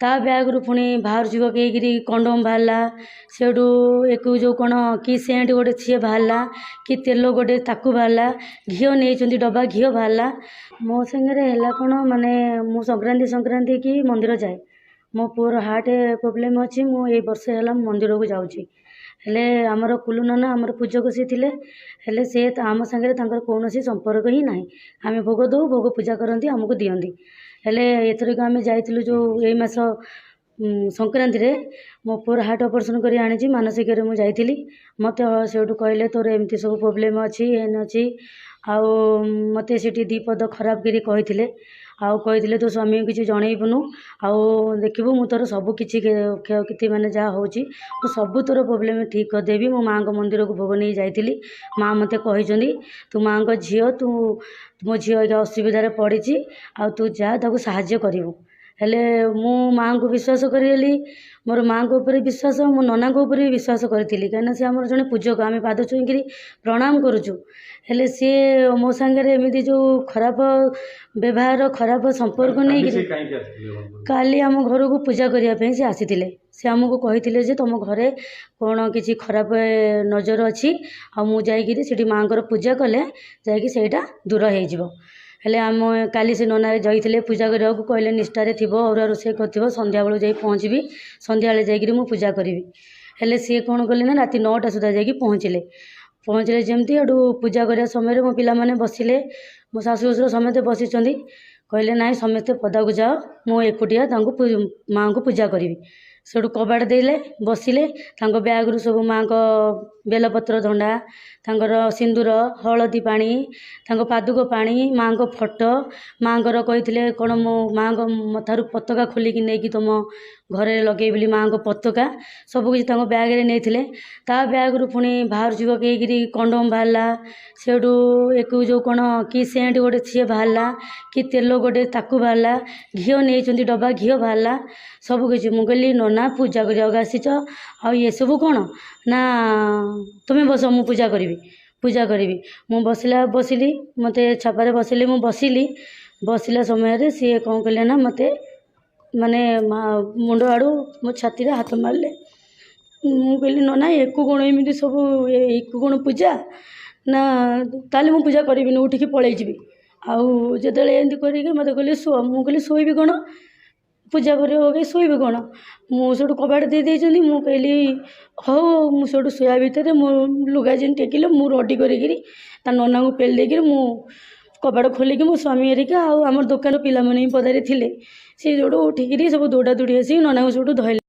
ତା ବ୍ୟାଗ୍ରୁ ପୁଣି ବାହାରୁଛି ପକେଇକିରି କଣ୍ଡୋମ୍ ବାହାରିଲା। ସେଇଠୁ ଏକୁ ଯେଉଁ କ'ଣ କି ସେଣ୍ଟ ଗୋଟେ ସିଏ ବାହାରିଲା, କି ତେଲ ଗୋଟେ ତାକୁ ବାହାରିଲା, ଘିଅ ନେଇଛନ୍ତି ଡବା ଘିଅ ବାହାରିଲା। ମୋ ସାଙ୍ଗରେ ହେଲା କ'ଣ, ମାନେ ମୁଁ ସଂକ୍ରାନ୍ତି ସଂକ୍ରାନ୍ତି କି ମନ୍ଦିର ଯାଏ। ମୋ ପୁଅର ହାର୍ଟ ପ୍ରୋବ୍ଲେମ୍ ଅଛି। ମୁଁ ଏଇ ବର୍ଷେ ହେଲା ମୁଁ ମନ୍ଦିରକୁ ଯାଉଛି। ହେଲେ ଆମର କୁଲୁ ନନା ଆମର ପୂଜକ ସିଏ ଥିଲେ। ହେଲେ ସେ ଆମ ସାଙ୍ଗରେ ତାଙ୍କର କୌଣସି ସମ୍ପର୍କ ହିଁ ନାହିଁ। ଆମେ ଭୋଗ ଦେଉ, ଭୋଗ ପୂଜା କରନ୍ତି, ଆମକୁ ଦିଅନ୍ତି। ହେଲେ ଏଥରକ ଆମେ ଯାଇଥିଲୁ ଯେଉଁ ଏଇ ମାସ ସଂକ୍ରାନ୍ତିରେ, ମୋ ପୁଅର ହାର୍ଟ ଅପରେସନ୍ କରି ଆଣିଛି, ମାନସିକରେ ମୁଁ ଯାଇଥିଲି। ମୋତେ ସେଇଠୁ କହିଲେ ତୋର ଏମିତି ସବୁ ପ୍ରୋବ୍ଲେମ୍ ଅଛି, ଏନ୍ ଅଛି। ଆଉ ମୋତେ ସେଠି ଦୁଇ ପଦ ଖରାପ କରି କହିଥିଲେ ଆଉ କହିଥିଲେ ତୋ ସ୍ୱାମୀକୁ କିଛି ଜଣେଇବୁନୁ, ଆଉ ଦେଖିବୁ ମୁଁ ତୋର ସବୁ କିଛି କ୍ଷୟକ୍ଷତି ମାନେ ଯାହା ହେଉଛି ମୁଁ ସବୁ ତୋର ପ୍ରୋବ୍ଲେମ୍ ଠିକ୍ କରିଦେବି। ମୁଁ ମାଆଙ୍କ ମନ୍ଦିରକୁ ଭୋଗ ନେଇ ଯାଇଥିଲି। ମାଆ ମୋତେ କହିଛନ୍ତି ତୁ ମାଆଙ୍କ ଝିଅ, ତୁ ମୋ ଝିଅ ଏଇକା ଅସୁବିଧାରେ ପଡ଼ିଛି ଆଉ ତୁ ଯା ତାକୁ ସାହାଯ୍ୟ କରିବୁ। ହେଲେ ମୁଁ ମାଆଙ୍କୁ ବିଶ୍ୱାସ କରିଗଲି। ମୋର ମାଆଙ୍କ ଉପରେ ବିଶ୍ୱାସ, ମୁଁ ନନାଙ୍କ ଉପରେ ବି ବିଶ୍ୱାସ କରିଥିଲି, କାହିଁକିନା ସେ ଆମର ଜଣେ ପୂଜକ, ଆମେ ପାଦ ଛୁଇଁକିରି ପ୍ରଣାମ କରୁଛୁ। ହେଲେ ସିଏ ମୋ ସାଙ୍ଗରେ ଏମିତି ଯେଉଁ ଖରାପ ବ୍ୟବହାର, ଖରାପ ସମ୍ପର୍କ କାଲି ନେଇକିରି। ସେ କାହିଁକି ଆସିଥିଲେ ଆପଣଙ୍କ? କାଲି ଆମ ଘରକୁ ପୂଜା କରିବା ପାଇଁ ସେ ଆସିଥିଲେ। ସେ ଆମକୁ କହିଥିଲେ ଯେ ତୁମ ଘରେ କ'ଣ କିଛି ଖରାପ ନଜର ଅଛି, ଆଉ ମୁଁ ଯାଇକିରି ସେଠି ମାଆଙ୍କର ପୂଜା କଲେ ଯାଇକି ସେଇଟା ଦୂର ହେଇଯିବ। ହେଲେ ଆମ କାଲି ସେ ନନା ଯାଇଥିଲେ ପୂଜା କରିବାକୁ। କହିଲେ ନିଷ୍ଠାରେ ଥିବ, ଅରୁଆ ରୋଷେଇ କରିଥିବ, ସନ୍ଧ୍ୟାବେଳକୁ ଯାଇ ପହଞ୍ଚିବି, ସନ୍ଧ୍ୟାବେଳେ ଯାଇକିରି ମୁଁ ପୂଜା କରିବି। ହେଲେ ସିଏ କ'ଣ କଲେ ନା ରାତି 9ଟା ସୁଦ୍ଧା ଯାଇକି ପହଞ୍ଚିଲେ। ପହଞ୍ଚିଲେ ଯେମିତି, ହେଠୁ ପୂଜା କରିବା ସମୟରେ ମୋ ପିଲାମାନେ ବସିଲେ, ମୋ ଶାଶୁ ଶ୍ୱଶୁର ସମସ୍ତେ ବସିଛନ୍ତି। କହିଲେ ନାଇଁ, ସମସ୍ତେ ପଦାକୁ ଯାଅ, ମୁଁ ଏକୁଟିଆ ତାଙ୍କୁ ମାଆଙ୍କୁ ପୂଜା କରିବି। ସେଇଠୁ କବାଟ ଦେଲେ, ବସିଲେ। ତାଙ୍କ ବ୍ୟାଗ୍ରୁ ସବୁ ମାଆଙ୍କ ବେଲପତ୍ର ଧଣ୍ଡା, ତାଙ୍କର ସିନ୍ଦୁର, ହଳଦୀ ପାଣି, ତାଙ୍କ ପାଦୁକ ପାଣି, ମାଆଙ୍କ ଫଟୋ, ମାଆଙ୍କର କହିଥିଲେ କ'ଣ ମୋ ମାଆଙ୍କ ମଥାରୁ ପତାକା ଖୋଲିକି ନେଇକି ତୁମ ଘରେ ଲଗେଇବି ବୋଲି, ମାଆଙ୍କ ପତାକା ସବୁକିଛି ତାଙ୍କ ବ୍ୟାଗ୍ରେ ନେଇଥିଲେ। ତା ବ୍ୟାଗ୍ରୁ ପୁଣି ବାହାରୁଛି ପକେଇକିରି କଣ୍ଡୋମ୍ ବାହାରିଲା। ସେଇଠୁ ଏକୁ ଯେଉଁ କ'ଣ କି ସେଣ୍ଟ ଗୋଟେ ସିଏ ବାହାରିଲା, କି ତେଲ ଗୋଟେ ତାକୁ ବାହାରିଲା, ଘିଅ ନେଇଛନ୍ତି ଡବା ଘିଅ ବାହାରିଲା, ସବୁକିଛି। ମୁଁ କହିଲି ନନା ପୂଜା କରିବାକୁ ଆସିଛ ଆଉ ଏସବୁ କ'ଣ? ନା ତୁମେ ବସ, ମୁଁ ପୂଜା କରିବି, ପୂଜା କରିବି। ମୁଁ ବସିଲା ବସିଲି, ମୋତେ ଛାପାରେ ବସିଲି, ମୁଁ ବସିଲି। ବସିଲା ସମୟରେ ସିଏ କ'ଣ କଲେ ନା ମୋତେ ମାନେ ମୁଣ୍ଡ ଆଡ଼ୁ ମୋ ଛାତିରେ ହାତ ମାରିଲେ। ମୁଁ କହିଲି ନନା ଏକୁ କ'ଣ ଏମିତି ସବୁ, ଏକୁ କ'ଣ ପୂଜା? ନା ତାହେଲେ ମୁଁ ପୂଜା କରିବିନି, ଉଠିକି ପଳେଇ ଯିବି। ଆଉ ଯେତେବେଳେ ଏମିତି କରିକି ମୋତେ କହିଲେ ଶୁଅ। ମୁଁ କହିଲି ଶୋଇବି କ'ଣ? ପୂଜା କରିବ କି ଶୋଇବି କ'ଣ? ମୁଁ ସେଇଠୁ କବାଟ ଦେଇ ଦେଇଛନ୍ତି। ମୁଁ କହିଲି ହଉ। ମୁଁ ସେଇଠୁ ଶୋଇବା ଭିତରେ ମୋ ଲୁଗା ଯେମିତି ଟେକିଲେ, ମୁଁ ରଡ଼ି କରିକିରି ତା ନନାଙ୍କୁ ପେଲି ଦେଇକିରି ମୁଁ କବାଟ ଖୋଲିକି, ମୋ ସ୍ୱାମୀ ହେରିକା ଆଉ ଆମର ଦୋକାନ ପିଲାମାନେ ବି ପଦାରେ ଥିଲେ, ସେ ସେଇଠୁ ଉଠିକିରି ସବୁ ଦୌଡ଼ା ଦୌଡ଼ି ଆସିକି ନନାଙ୍କୁ ସେଇଠୁ ଧଇଲେ।